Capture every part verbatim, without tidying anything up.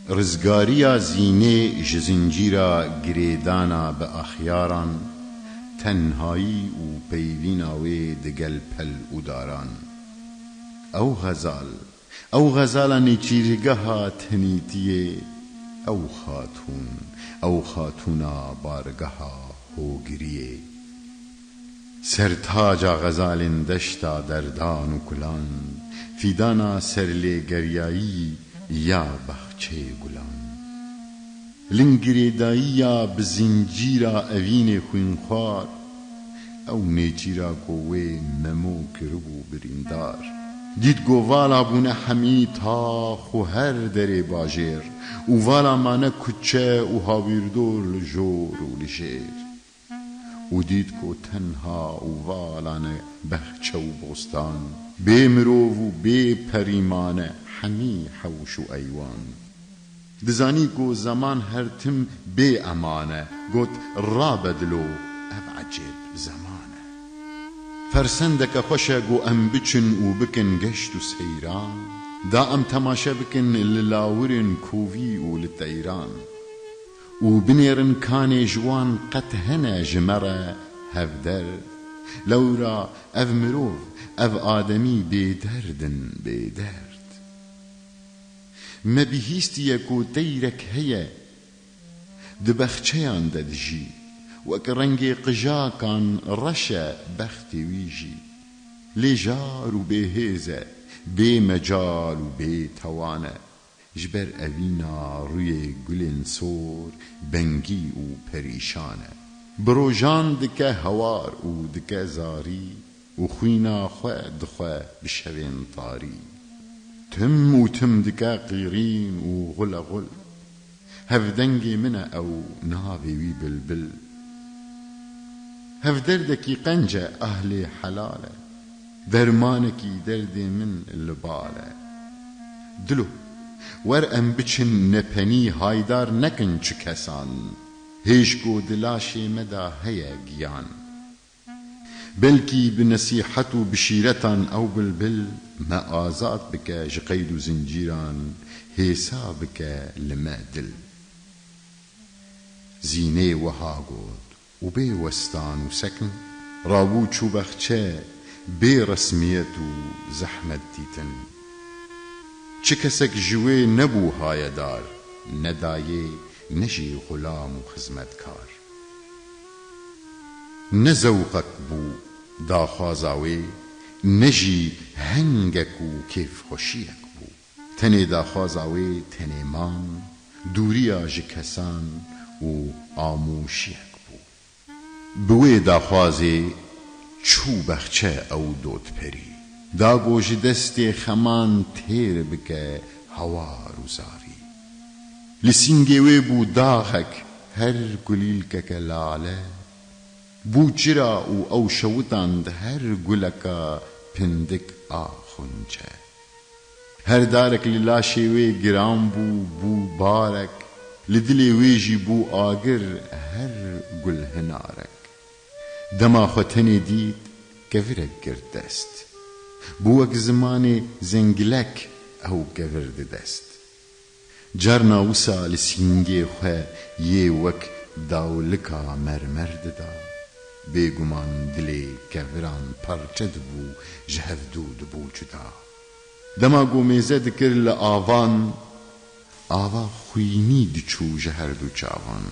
Rizgariya Zînê ji zincîra girêdana bi axyaran, tenhayî û peyvîna wê digel pel û daran. Ew xezal, ew xezala nêçîrgeha tenîtiyê, ew xatûn, ew xatûna bargeha hogiriyê. Sertaca xezalên deşta derdan û kulan, fîdana serlêgeriyayî ya baxçeyê gulan. Lingirêdayiya bi zincîra evînê xwînxwar, ew nêçîra ku wê Memo kiribû birîndar. Dît ku vala bûne hemî tax û her derê bajêr, û vala mane kuçe û hawîrdor li jor û li jêr. Û dît ku tenha û vala ne bexçe û bostan, bê mirov û bê perî mane hemî hewş û eywan. Dizanî ku zeman her tim bê eman e, got, rabe dilo, ev ecêb zeman e. Fersendeke xweş e ku em biçin û bikin geşt û seyran, da em temaşe bikin li lawirên kovî û li teyran. Û binêrin kanê ji wan qet hene ji me re hevderd. Lewra ev mirov, ev ademî bêderd in, bêderd. Me bihîstiye ku teyrek heye, di bexçeyan de dijî, wek rengê qijakan reş e bextê wî jî. Lê jar û bêhêz e, bê mecal û bê tewan e. Ji ber evîna rûyê gulên sor, bengî û perîşan e. Bi rojan dike hewar û dike zarî û xwîna xwe dixwe bi şevên tarî. Tim û tim dike qîrîn û xule xul. Hevdengê min e ew, navê wî bilbil. Hevderdekî qenc e, ahlê helal e. Dermanekî derdê min li bal e. Dilo, wer em biçin nepenî, haydar nekin çi kesan. Hêj ku di laşê me de heye giyan. Belkî bi nesîhet û bi şîretan ew bilbil me azad bike ji qeyd û zincîran, hêsa bike li me dil. Zînê wiha got û bê westan û sekn, rabû çû bexçe bê resmiyet û zehmet dîtin. Çi kesek ji wê nebû hayedar, ne dayê, ne jî xulam û xizmetkar. Ne zewqek bû daxwaza wê, ne jî hengek û kêfxweşiyek bû. Tenê daxwaza wê tenê man, dûriya ji kesan û amûşiyek bû. Bi wê daxwazê çû bexçe ew dotperî. Da ku ji destê xeman têr bike hawar û zarî. Li sîngê wê bû daxek, her kulîlkeke lale. Bû çira û ew şewitand her guleka pindik a xunçe. Her darek li laşê wê giran bû, bû barek, li dilê wê jî bû agir her gulhinarek. Dema xwe tenê dît, kevirek girt dest. Bû wek zimanê zengilek ew kevir di dest. Carna wisa li sîngê xwe yê wek dawlika mermer dida. Bêguman dilê keviran parçe dibû, ji hevdû dibû cuda. Dema ku mêze dikir li avan, ava xwînî diçû ji herdu çavan.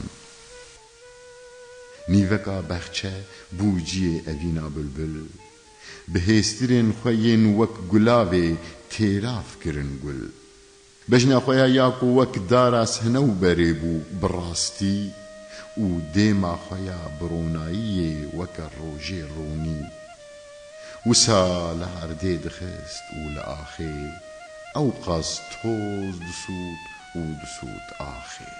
Nîveka bexçe bû ciyê evîna bilbil. Bi hêstirên xwe yên wek gulavê têrav kirin gul. Bejna xwe ya, ya ku wek dara senewberê bû bi rastî û dêma xwe ya bi ronayiyê weke rojê ronî. Wisa li erdê dixist û li axê ewqas toz disût û disût axê.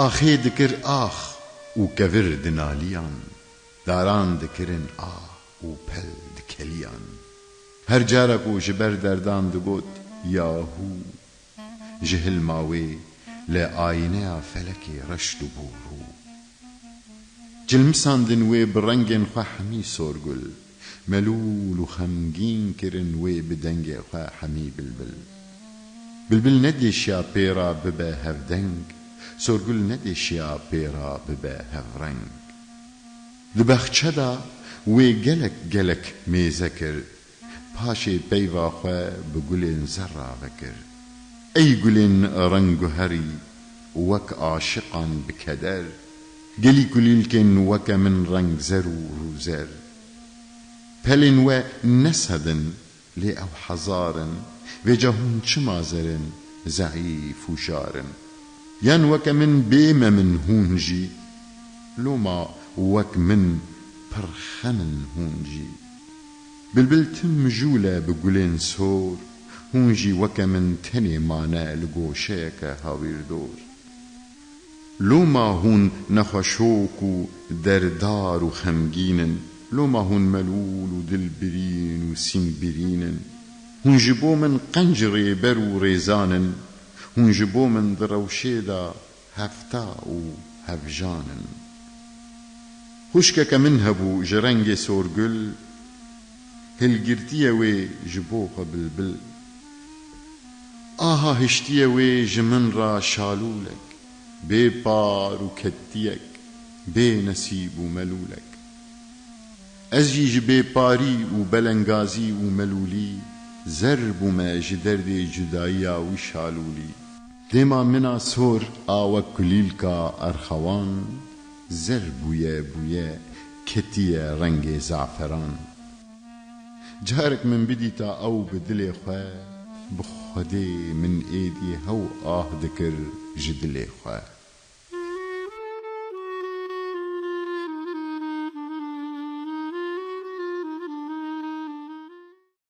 Axê dikir ax û kevir dinaliyan, daran dikirin ah û pel dikeliyan. Her cara ku ji ber derdan digot, yahû, ji hilma wê li ayneya felekê reş dibû rû. Cilmisandin wê bi rengên xwe hemî sorgul, melûl û xemgîn kirin wê bi dengê xwe hemî bilbil. Bilbil nedêşiya pê ra bibe hevdeng, sorgul nedêşiya pê ra bibe hevreng. Di bexçe de wê gelek gelek mêze kir, paşê peyva xwe bi gulên zer ra vekir. Ey gulên rengguherî, wek aşiqan bi keder, gelî kulîlkên weke min rengzer û rûzer. Pelên we ne sed in, lê ew hezar in, vêca hûn çima zer in, zeîf û jar in? Yan weke min bê mem in hûn jî? Loma wek min pir xem in hûn jî. Bilbil tim mijûl e bi gulên sor, hûn jî weke min tenê mane li goşeyeke hawîrdor. Loma hûn nexweşok û derdar û xemgîn in, loma hûn melûl û dilbirîn û sîngbirîn in. Hûn ji bo min qenc rêber û rêzan in, hûn ji bo min di rewşê de hefta û hevjan in. Xwişkeke min hebû ji rengê sorgul, hilgirtiye wê ji bo xwe bilbil. Aha hiştiye wê ji min re şalûlek, bê par û ketiyek, bê nesîb û melûlek. Ez jî ji bêparî û belengazî û melûlî zer bûme ji derdê cudayiya wî şalûlî. Dêma min a sor a wek kulîlka erxewan, zer bûye bûye ketiye rengê zaferan. Carek min bidîta ew bi dilê xwe, bi Xwedê min êdî hew ah dikir ji dilê xwe.